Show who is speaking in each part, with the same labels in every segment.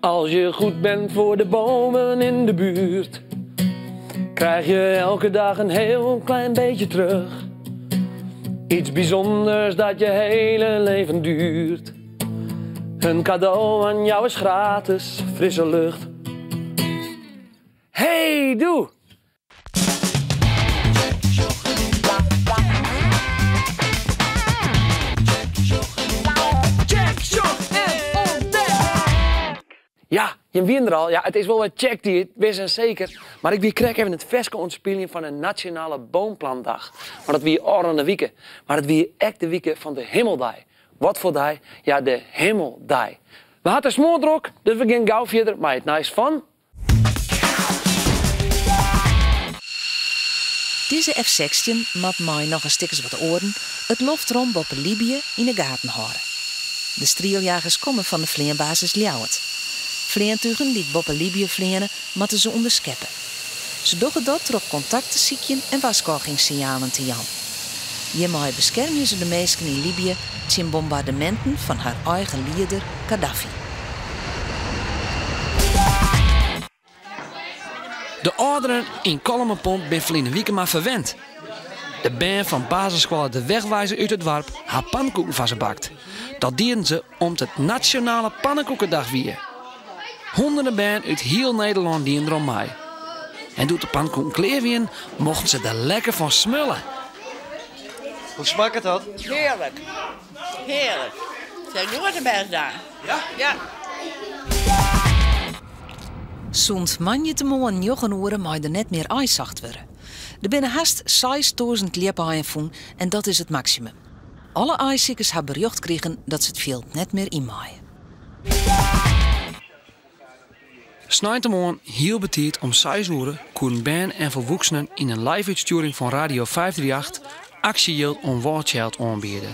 Speaker 1: Als je goed bent voor de bomen in de buurt, krijg je elke dag een heel klein beetje terug. Iets bijzonders dat je hele leven duurt. Een cadeau aan jou is gratis, frisse lucht. Hey, doe! Ja, jim wienen der al. Ja, it is wol wer tsjektiid, wis en seker. Mar ik wie krekt even it ferske oan it spyljen fan de Nationale Boomplantdag. Want dat wie ôfrûne wike. Mar it wie ek de wike fan de Himmeldei. Wat foar dei? Ja, de Himmeldei. We ha it der smoardrok, dus we gean gau fierder mei it nijs fan.
Speaker 2: Dizze F-sechstjin moat mei noch in stik as wat oaren it loftrom boppe Libië yn 'e gaten hâlde. De strieljagers komme fan de fleanbasis Ljouwert. Fleantugen dy't boppe Libië fleane moatte se ûnderskeppe. Se dogge dat troch kontakt te sykjen en warskôgingssinjalen te jaan. Hjirmei beskermje se de minsken yn Libië tsjin bombardeminten fan har eigen lieder Kadhafi.
Speaker 1: De âlderen yn Kollumerpomp bin ferline wike mar ferwend. De bern fan basisskoalle De Wegwijzer út it doarp ha pankoeken foar se bakt. Dat dienen se om't it Nasjonale Pannekoekedag wie. Hûnderten bern út hiel Nederlân dienen deroan mei. En doe't de pankoeken klear wienen, mochten se der lekker fan smulle.
Speaker 3: Hoe smakket dat?
Speaker 4: Hearlik. Hearlik. Se ha goed har bêst dien.
Speaker 3: Ja?
Speaker 4: Ja.
Speaker 2: Sûnt moandeitemoarn njoggen oere mei der net mear aaisocht wurde. Der binne hast 6000 ljipaaien fûn en dat is it maksimum. Alle aaisikers ha berjocht krigen dat se it fjild net mear yn meie.
Speaker 1: Sneintemoarn hiel betiid om seis oere koenen bern en folwoeksenen yn in live-útstjoering fan Radio 538 aksjejild oan Wâldchild oanbiede.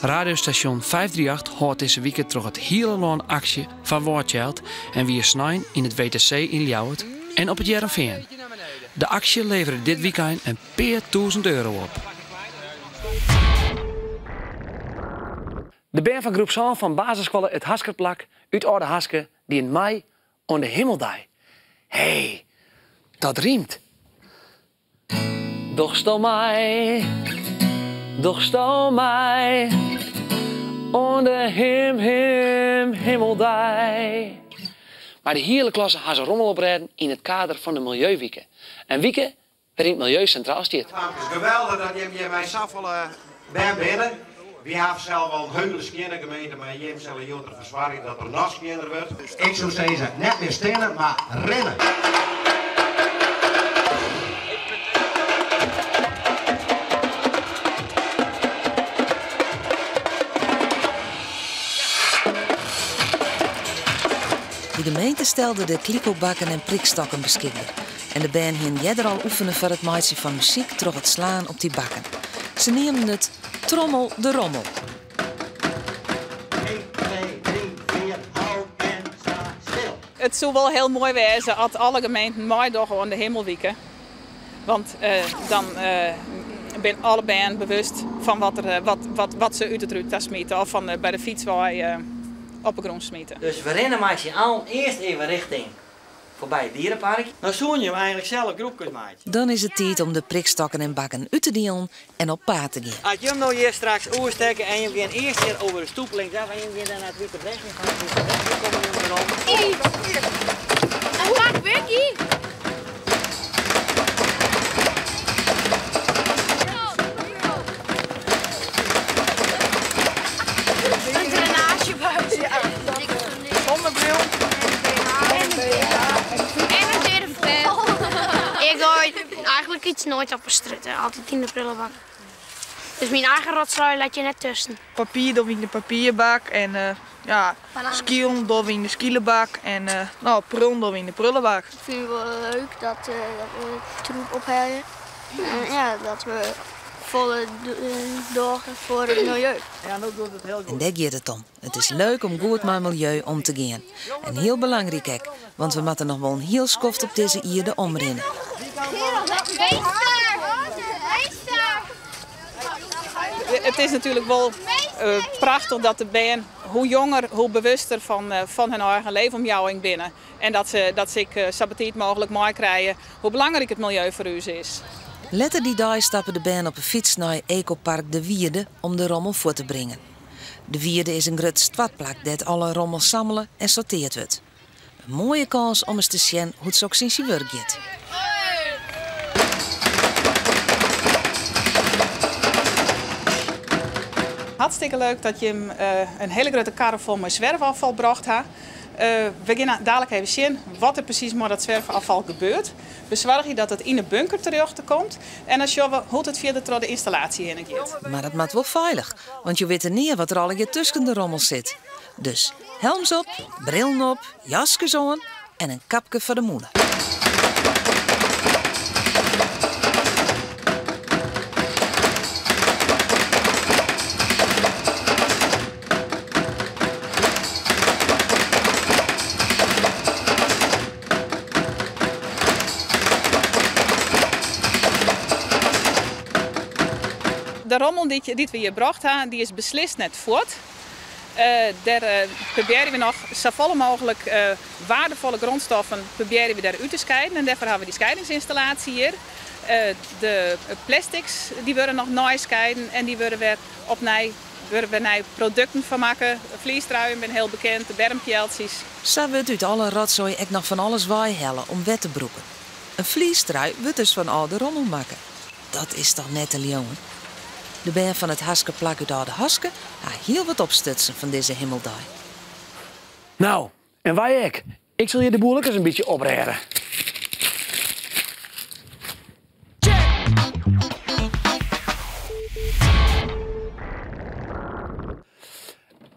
Speaker 1: Radiostasjon 538 hâldt dizze wike troch it hiele lân aksje foar Wâldchild en wie snein yn it WTC yn Ljouwert en op It Hearrenfean. De aksje levere dit wykein in pear tûzen euro op. De bern fan groep sân fan basisskoalle It Haskerplak út Aldehaske dienen mei oan de Himmeldei. Hee, dat rymt! Dochsto mei, dochsto mei oan de him him himmeldei. Mei de hiele klasse ha se rommel oprêden yn it kader fan de Miljeuwike. In wike wêryn't miljeu sintraal stiet.
Speaker 3: It is geweldich dat jim hjir mei safolle bern binne. Wy hawwe sels al in hiele skjinne gemeente, mar jim sille hjoed derfoar soargje dat er noch skjinner wurdt. Ik soe sizze, net mear stinne, mar rinne!
Speaker 2: De gemeente stelde de klikobakken en prikstokken beskikber. En de bern hienen earder al oefene foar it meitsjen fan muzyk troch it slaan op dy bakken. Se neamden it Trommel de Rommel.
Speaker 3: 1, 2, 3, 4, hou en sta stil.
Speaker 5: It soe wol hiel moai wêze as alle gemeenten meidogge oan de Himmelwike. Want dan binne alle bern bewust fan wat se út it rút ta smite of fan by de fytswei op 'e grûn smite.
Speaker 6: Dus we rinne mei syn allen earst even richting foarby it dierenpark. Dan soene je eigenlik sels groepkes meitsje.
Speaker 2: Dan is it tiid om de prikstokken en bakken út te dielen en op paad te gean.
Speaker 6: As jim no hjir straks oerstekke en jim gean earst hjir over de stoep linksaf en jim gean dan nei it Wite Brechje, fan it Wite Brechje komme jim werom.
Speaker 7: Een pak Wikkie! Een drainagebuis.
Speaker 4: Zonnebril.
Speaker 7: En een telefoon. Ik gooi eigenlijk iets nooit op een strjitte, altyd yn de prullenbak. Dus myn eigen rotsoai lit je net tusken.
Speaker 8: Papier dogge we yn de papierbak en uh, ja, skilen dogge we yn de skilebak en uh, no, prullen dogge we yn de prullebak.
Speaker 7: Ik fyn it wol leuk dat, uh, dat we troep ophelje. En ja, dat we folle dogge foar it miljeu.
Speaker 6: Ja, no docht it hiel
Speaker 2: En
Speaker 6: goed.
Speaker 2: dêr giet it om. It is leuk om goed mei miljeu om te gean. En hiel belangryk ek, want we moatte noch wol in hiel skoft op dizze ierde omrinne.
Speaker 5: It is natuerlik wol prachtich dat de bern Hoe jonger, hoe bewuster fan, fan hun eigen leefomjouwing binne. En dat se, dat se ek sa betiid mooglik meikrije hoe belangryk it miljeu foar ús is.
Speaker 2: Letter dy dei stappe de bern op 'e fyts nei Ekopark De Wierde om de rommel fuort te bringen. De Wierde is in grut stoartplak dêr't alle rommel sammele en sorteard wurdt. In moaie kâns om ris te sjen hoe't soks yn syn wurk giet.
Speaker 5: Hartstikke leuk dat jim in hiele grutte karre fol mei swerfôffal brocht ha. We gean dalik even sjen wat der presys mei dat swerfôffal gebeurt. We soargje dat it yn 'e bunker terjochte komt en dan sjogge we hoe't it fierder troch de ynstallaasje hinne giet.
Speaker 2: Mar dat moat wol feilich, want jo witte nea wat der allegear tusken de rommel sit. Dus helms op, brillen op, jaskes oan en in kapke foar de mûle.
Speaker 5: De rommel dy't we hjir brocht ha, dy is beslist net fuort. Dêr probearje we noch safolle mooglik waardefolle grondstoffen probearje we dêr út te skeiden en dêrfoar hawwe we dy skeidingsynstallaasje hjir. De plastics dy wurde noch neiskeiden en dy wurde wer opnij wurde wer nije produkten fan makke. Fleecetruien binne hiel bekend, de bermpjeltsjes.
Speaker 2: Sa wurdt út alle rotsoai ek noch fan alles weihelle om wer te brûken. In fleecetrui wurdt dus fan âlde rommel makke. Dat is toch net te leauwen? De bern fan it Haskerplak út Aldehaske ha hiel wat opstutsen fan dizze himmeldei.
Speaker 1: Nou, en wy ek. Ik sil hjir de boel ek ris in bytsje oprêde.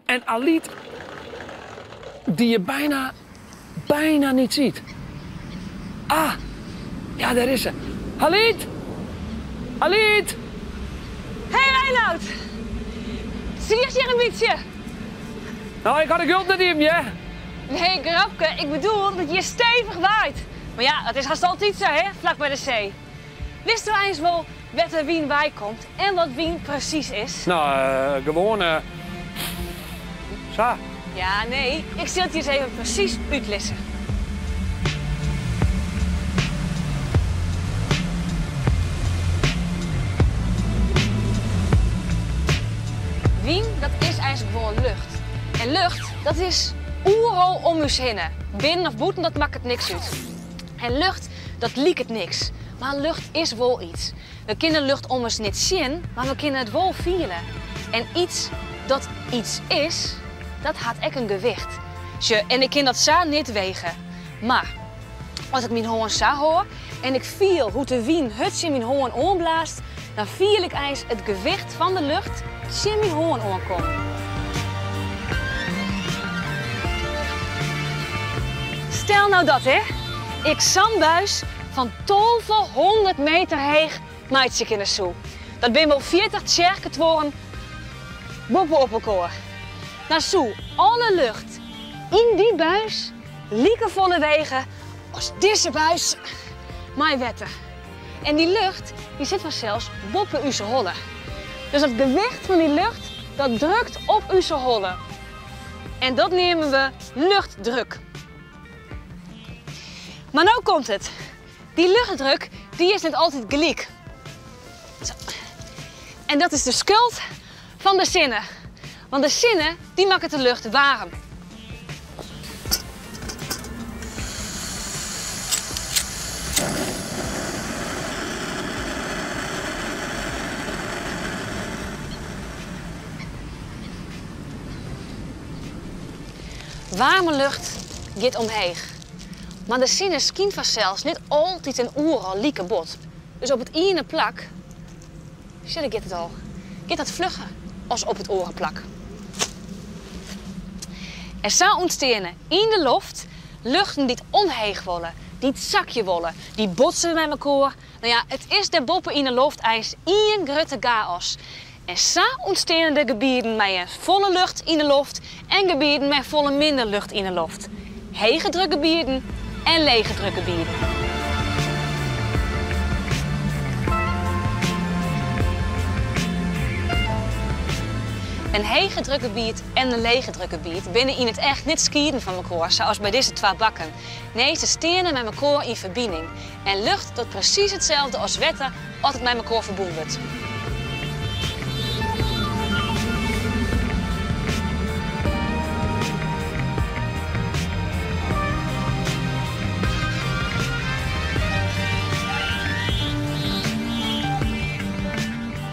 Speaker 1: En Alyt, die je bijna, bijna niet ziet. Ah, ja, daar is ze. Alyt! Alyt!
Speaker 9: Hey Reinoud! Zie je hier een beetje?
Speaker 1: Nou, ik had de guld net in, ja.
Speaker 9: Nee, grapke. Ik bedoel dat je stevig waait. Maar ja, dat is haast altijd zo, hè? Vlak bij de zee. Wist u eens wel wêr't de wyn wei komt en wat wyn presys is?
Speaker 1: Nou, gewoan sa.
Speaker 9: Ja, nee, ik sil it je ris even presys útlizze. Wyn, dat is eins gewoan lucht. En lucht, dat is oeral om ús hinne. Binnen of bûten, dat makket niks út. En lucht, dat liket niks. Mar lucht is wol iets. We kinne lucht ommers net sjen, mar we kinne it wol fiele. En iets dat iets is, dat hat ek in gewicht. Sjoch, en ik kin dat sa net wege. Mar as ik myn hân sa hâld en ik fiel hoe't de wyn hurd tsjin myn hân oanblaast, dan fiel ik eins it gewicht fan de lucht tsjin myn hân oankommen. Stel no dat hè, ik sa'n buis fan 1200 meter heech meitsje kinne soe. Dat binne wol 40 tsjerketuorren boppe op elkoar. Dan soe alle lucht yn dy buis likefolle wege as dizze buis mei wetter. En dy lucht dy sit fansels boppe ús holle. Dus dat gewicht fan dy lucht dat drukt op ús holle. En dat neame we luchtdruk. Mar no komt it. Dy luchtdruk dy is net altyd gelyk. Zo. En dat is de skuld fan de sinne. Want de sinne dy makket de lucht waarm. Waarme lucht giet omheech. Mar de sinne skynt fansels net altyd en oeral like bot. Dus op it iene plak, sjoch dêr giet it al, giet dat flugger as op it oare plak. En sa ûntsteane yn de loft luchten dy't omheech wolle, dy't sakje wolle, dy botse mei mekoar. No ja, it is dêr boppe yn 'e loft eins ien grutte gaos. En sa ûntsteane der gebieden mei in folle lucht yn 'e loft en gebieden mei folle minder lucht yn 'e loft. Hegedrukgebieden en legedrukgebieden. In hegedrukgebiet en in legedrukgebiet binne yn it echt net skieden fan mekoar, sa as by dizze twa bakken. Nee, se steane mei mekoar yn ferbining. En lucht docht presys itselde as wetter as it mei mekoar ferbûn wurdt.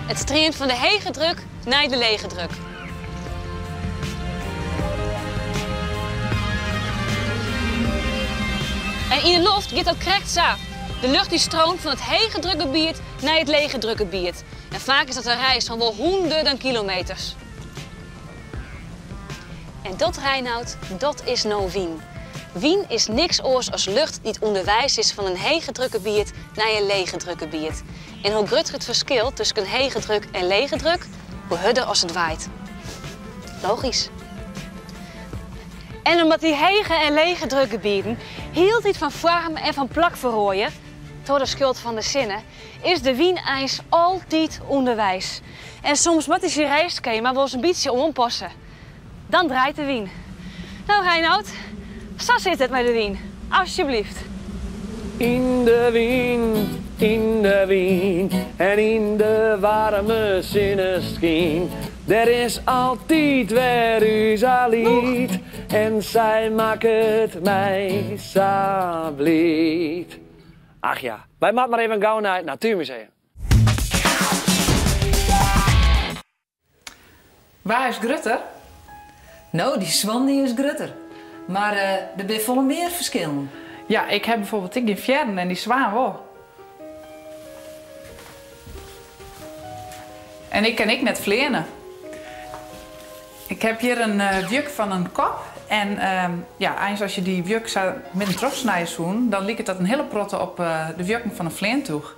Speaker 9: It streamt fan de hege druk nei de lege druk. En yn de loft giet dat krekt sa. De lucht dy streamt fan it hege drukgebiet nei it lege drukgebiet. En faak is dat in reis fan wol hûnderten kilometers. En dat, Reinout, dat is no wyn. Wyn is niks oars as lucht dy't ûnderweis is fan in hege drukgebiet nei in lege drukgebiet. En hoe grutter it ferskil tusken hege druk en lege druk, hoe hurder as it waait. Logysk. En omdat dy hege en lege drukgebieten hieltyd fan foarm en fan plak feroarje, troch de skuld fan de sinne, is de wyn eins altyd ûnderweis. En soms moat hy syn reisskema wolris in bytsje oanpasse. Dan draait de wyn. No Reinout, sa sit it mei de wyn. Alsjeblieft.
Speaker 10: Yn de wyn, yn de wyn en yn de waarme sinneskyn. Der is altyd wer ús Alyt en sy makket my sa bliid. Ach ja, wy moatte mar even gau nei it Natuermuseum.
Speaker 5: Wa is grutter?
Speaker 2: No, dy swan dy is grutter. Mar der binne folle mear ferskillen.
Speaker 5: Ja, ik ha bijvoorbeeld ek gjin fearren en dy swaan wol. En ik kin ek net fleane. Ik ha hjir in wjuk fan in kop en ja, eins as je dy wjuk sa midden troch snije soenen, dan liket dat in hiele protte op de wjukken fan in fleantúch.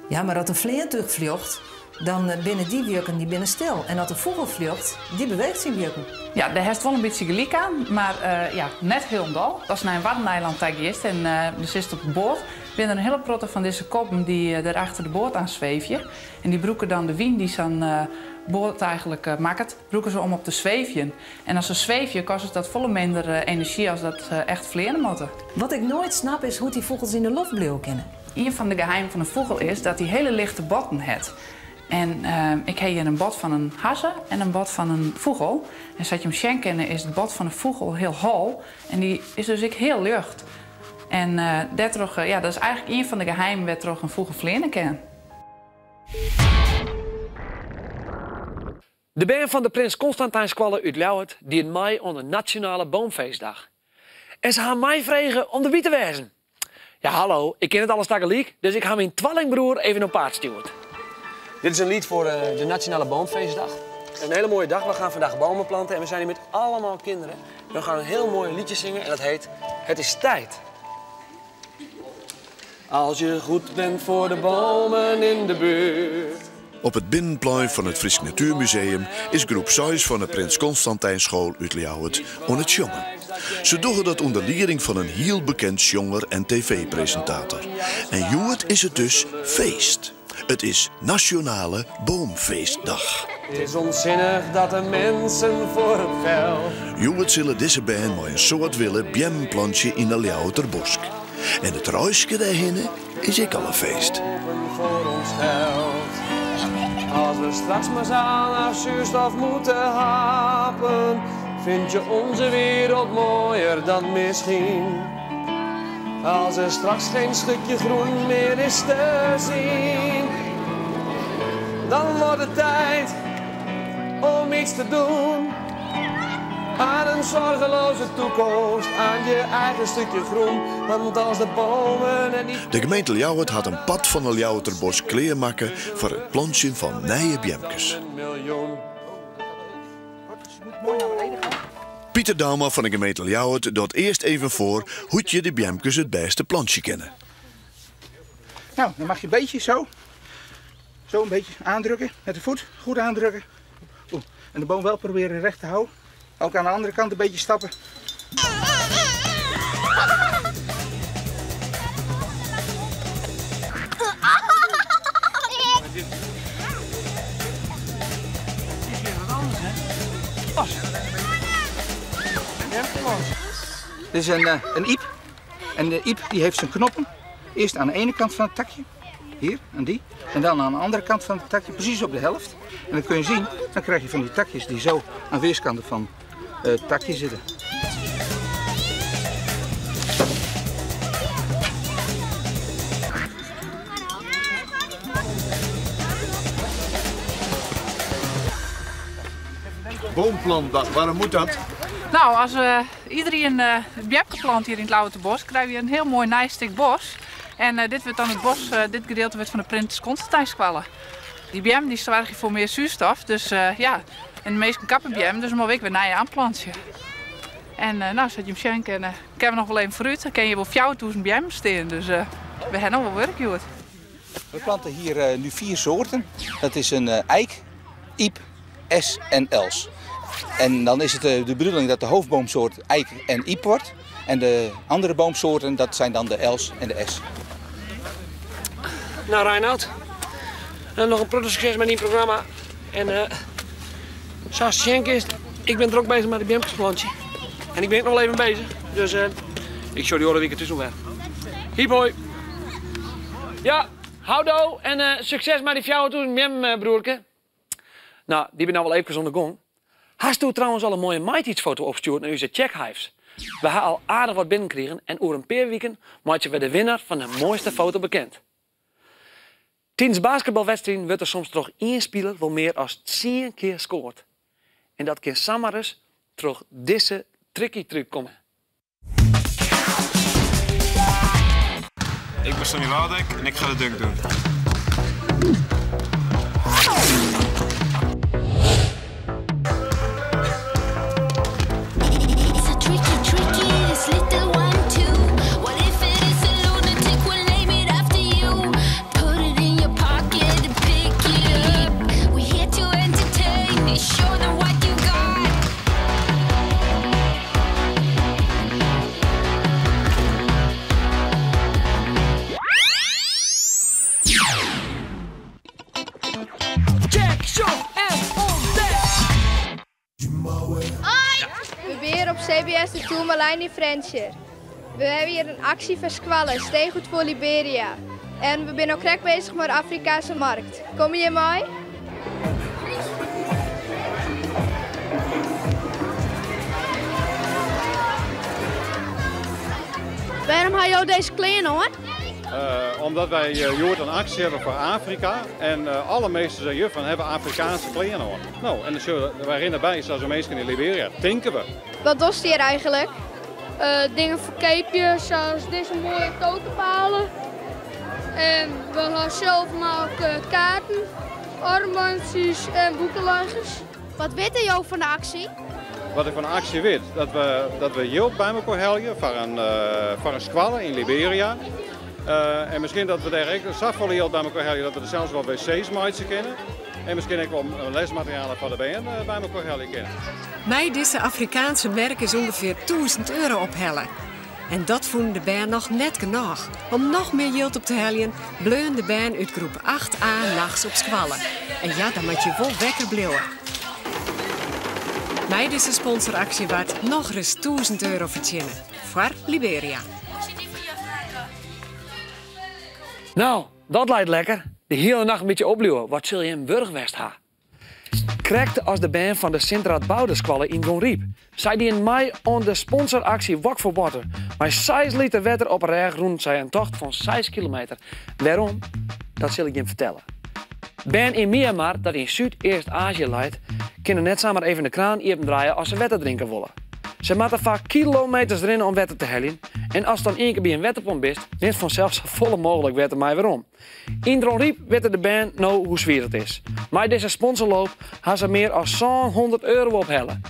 Speaker 2: Ja, mar as in fleantúch fljocht, dan binne dy wjukken dy binne stil. En as in fûgel fljocht, dy beweecht syn wjukken.
Speaker 5: Ja, dêr hast wol in bytsje gelyk aan, mar ja, net hielendal. Ast nei in Waddeneilân ta giest en do sitst op de boat, binne der in hiele protte fan dizze koppen dy't der achter de boat aan sweefje. En dy brûke dan de wyn dy't sa'n boat eigenlik makket, brûke se om op te sweefjen. En as se sweefje, kostet dat folle minder enerzjy as dat se echt fleane moatte.
Speaker 2: Wat ik noait snap is hoe't dy fûgels yn de loft bliuwe kinne.
Speaker 5: Ien fan de geheimen fan in fûgel is dat hy hiele lichte botten hat. En ik ha hjir in bot fan in hazze en in bot fan in fûgel. En sa't jim sjen kinne is it bot fan de fûgel hiel hol en dy is dus ek hiel ljocht. En dêrtroch, ja, dat is eigenlik ien fan de geheimen wêrtroch in fûgel fleane kin.
Speaker 1: De bern fan de Prins Constantijnskoalle út Ljouwert dienen mei oan de Nationale Boomfeestdag. En se ha my frege om derby te wêzen. Ja hallo, ik kin net alles tagelyk, dus ik ha myn twallingbroer even op paad stjoerd. Dit is in lied foar de Nationale Boomfeestdag. Een hele mooie dag, we gaan vandaag bomen planten en we zijn hier met allemaal kinderen. We gaan een heel mooi liedje zingen en dat heet Het is tijd. Als je goed bent voor de bomen in de buurt.
Speaker 11: Op it binnenplein fan it Frysk Natuermuseum is groep seis fan 'e Prins Constantijnschool út Ljouwert oan it sjongen. Se dogge dat ûnder lieding fan in hiel bekend sjonger en tv-presintator. En hjoed is it dus feest. It is Nasjonale Boomfeestdag.
Speaker 10: Het is onzinnig dat de mensen voor het geld.
Speaker 11: Hjoed sille dizze bern mei in soad wille beammen plantsje yn 'e Ljouwerter bosk. En it reiske dêrhinne is ek al in feest.
Speaker 10: Voor ons geld. Als we straks massaal naar zuurstof moeten happen, vind je onze wereld mooier dan misschien. Als er straks geen stukje groen meer is te zien, dan wordt het tijd om iets te doen. Aan een zorgeloze toekomst, aan je eigen stukje groen. Want als de bomen er niet...
Speaker 11: De gemeente Ljouwert hat in part fan 'e Ljouwerter bosk klearmakke foar it plantsjen fan nije beamkes. Pieter Douma fan 'e gemeente Ljouwert docht earst even foar hoe't je de beamkes it bêste plantsje kinne.
Speaker 12: Nou, dan mag je een beetje zo, zo een beetje aandrukken met de voet, goed aandrukken. Oeh, en de boom wel proberen recht te houden. Ook aan de andere kant een beetje stappen. Dit is een, eh, een iep. En de iep die heeft zijn knoppen. Eerst aan de ene kant van het takje. Hier, aan die. En dan aan de andere kant van het takje, precies op de helft. En dan kun je zien, dan krijg je van die takjes die zo aan weerskanten van eh, het takje zitten.
Speaker 13: Boomplantdag, waarom moet dat?
Speaker 5: Nou, als we iedereen uh, beem geplant hier in het Lauwersbos, krijgen we een heel mooi nijstik bos. En eh, dit wordt dan het bos, eh, dit gedeelte wordt van de Prins Constantijnskwallen. Die BM die zorgt voor meer zuurstof, dus ja, en de meeste kappen BM, dus moet ik weer naar je aanplantje. En nou, zet je hem schenken en ik heb nog wel even vooruit, dan kun je wel 4000 BM staan, dus we hebben nog wel werk, joh.
Speaker 12: We planten hier nu vier soorten. Dat is een eik, iep, es en els. En dan is het de bedoeling dat de hoofdboomsoort eik en iep wordt. En de andere boomsoorten, dat zijn dan de els en de es.
Speaker 1: Nou, Reinoud. En nog een protte succes met die programma. En eh zoals Schenk is, ik ben druk bezig met de beemplantje. En ik ben nog wel even bezig. Dus eh, ik show die oren weekend tussen weer. Hiep hoi. Ja, houdoe en eh, succes met die fjouwer toe, mem broerke. Nou, die ben nou wel even zonder gong. Hast u trouwens al een mooie maaitiidsfoto opgestuurd naar onze checkhives? We hebben al aardig wat binnengekregen en over een paar weken maken we de winnaar van de mooiste foto bekend. Tijdens basketbalwedstrijden wordt er soms toch één speler wel meer dan 10 keer scoort. En dat kan zomaar door deze tricky truc komen.
Speaker 14: Ik ben Sonny Waldek en ik ga de dunk doen.
Speaker 15: It's a tricky, tricky, this little one too. What if it is a lunatic? We'll name it after you. Put it in your pocket and pick it up. We're here to entertain. Show them what you got.
Speaker 1: Check, shot en ontdek!
Speaker 7: Hoi! We beren op CBS de Tourmalijn in Frensjer. We hebben hier een actie van Squallen, steegoed voor Liberia. En we zijn ook krek bezig met de Afrikaanse markt. Kom je mee? Waarom haal je deze kleren hoor?
Speaker 13: Eh, omdat wij uh, Jood een actie hebben voor Afrika. En eh, alle meesters en juffen hebben Afrikaanse kleren aan. Nou, en dan zullen wij rennen bij, zoals de meesten in Liberia. Tinken we.
Speaker 7: Wat doet hier eigenlijk? dingen voor keepjes, zoals deze mooie totenpalen. En we gaan zelf maken kaarten, armbandjes en boekenleggers. Wat weet jou van de actie?
Speaker 13: Wat ik van de actie weet, dat we, dat we geld bij elkaar halen voor een, voor een squallen in Liberia. Eh, en misschien dat we daar ook zoveel geld bij elkaar halen dat we er zelfs wel wc's maken kunnen. En misschien ook wel lesmaterialen voor de band eh, bij elkaar halen kunnen.
Speaker 16: Mij deze Afrikaanse merk is ongeveer 1000 euro ophellen. En dat vonden de band nog net genoeg. Om nog meer geld op te hellen, bleun de band uit groep 8a nachts op squallen. En ja, dan moet je wel wekker blijven. Mij deze sponsoractie waard nog eens 1000 euro verdienen. Voor Liberia.
Speaker 1: Nou, dat lijkt lekker. De hele nacht een beetje opluwen. Wat zul je in Burgwest ha? Krekte als de band van de Sinterad Bouderskwallen in Riep. Zij die in mei on de sponsoractie Walk for Water. Maar 6 liter water op reg roemt zij een tocht van 6 kilometer. Waarom? Dat zal ik je vertellen. Ben in Myanmar, dat in Zuidoost-Azië leidt, kunnen net zomaar even de kraan draaien als ze water drinken willen. Ze moeten vaak kilometers erin om water te halen. En als dan één keer bij een waterpomp is, neemt vanzelf zo volle mogelijk water mij weer om. In Dronryp weten de band nou hoe zwier het is. Maar deze sponsorloop had ze meer dan 100 euro ophellen.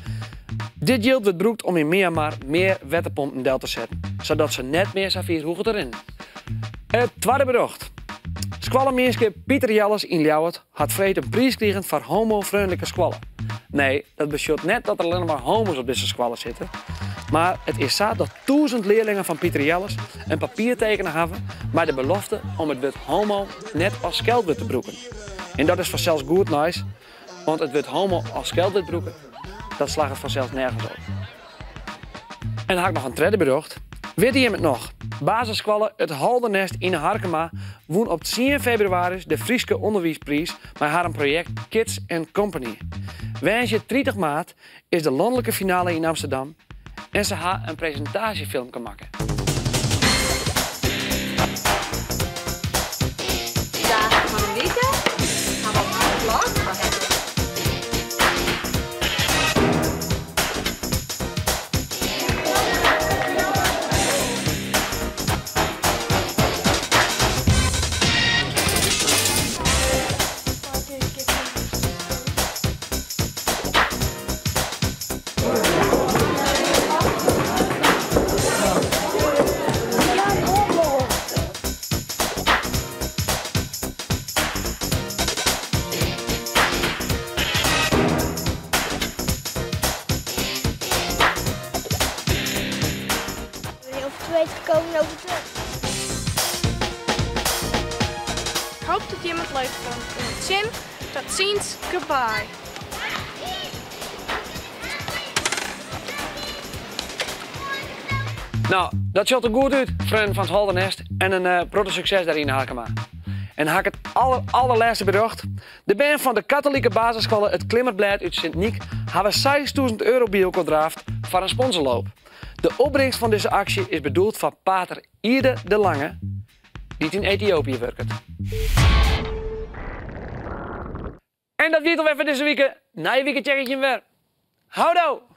Speaker 1: Dit geld wordt gebruikt om in Myanmar meer waterpompen del te zetten, zodat ze net meer savier hoeven erin. Het tweede bericht. Squallenmeerske Pieter Jelles in Ljouwert had vreed een prijs gekregen voor homo-vriendelijke squallen. Nee, dat betekent net dat er alleen maar homo's op deze squallen zitten. Maar het is zaad dat 1000 leerlingen van Pieter Jelles een papier tekenen hebben met de belofte om het woord homo net als scheldwoord te broeken. En dat is vanzelfs goed nice, want het woord homo als scheldwoord broeken, dat slaagt het vanzelfs nergens op. En ha ik noch in tredde berjocht. Witte jim it noch? Basisskoalle It Holdernest yn 'e Harkema wûn op tsien febrewaris de Fryske Underwiispriis mei harren projekt Kids and Company. Woansdei 30 maart is de lanlike finale yn Amsterdam en se ha in presintaasjefilmke makke.
Speaker 9: Dagen fan de wike hawwe op de klok.
Speaker 7: Over te komen over terug.
Speaker 8: Ik hoop dat jim it leuk fûnen. Oant sjen, tot ziens, goodbye.
Speaker 1: No, dat sjocht der goed út, freonen fan it Holdernest. En in eh, protte sukses dêr yn Harkema. En ha ik it aller, allerlêste berjocht. De bern fan de katolike basisskoalle It Klimmerblêd út Sint Nyk hawwe 6000 euro by elkoar draafd foar in sponsorloop. De opbringst fan dizze aksje is bedoeld foar pater Iede de Lange, dy't yn Etiopië wurket. En dat wie it alwer foar dizze wike. Nije wike check ik jim wer. Houdoe!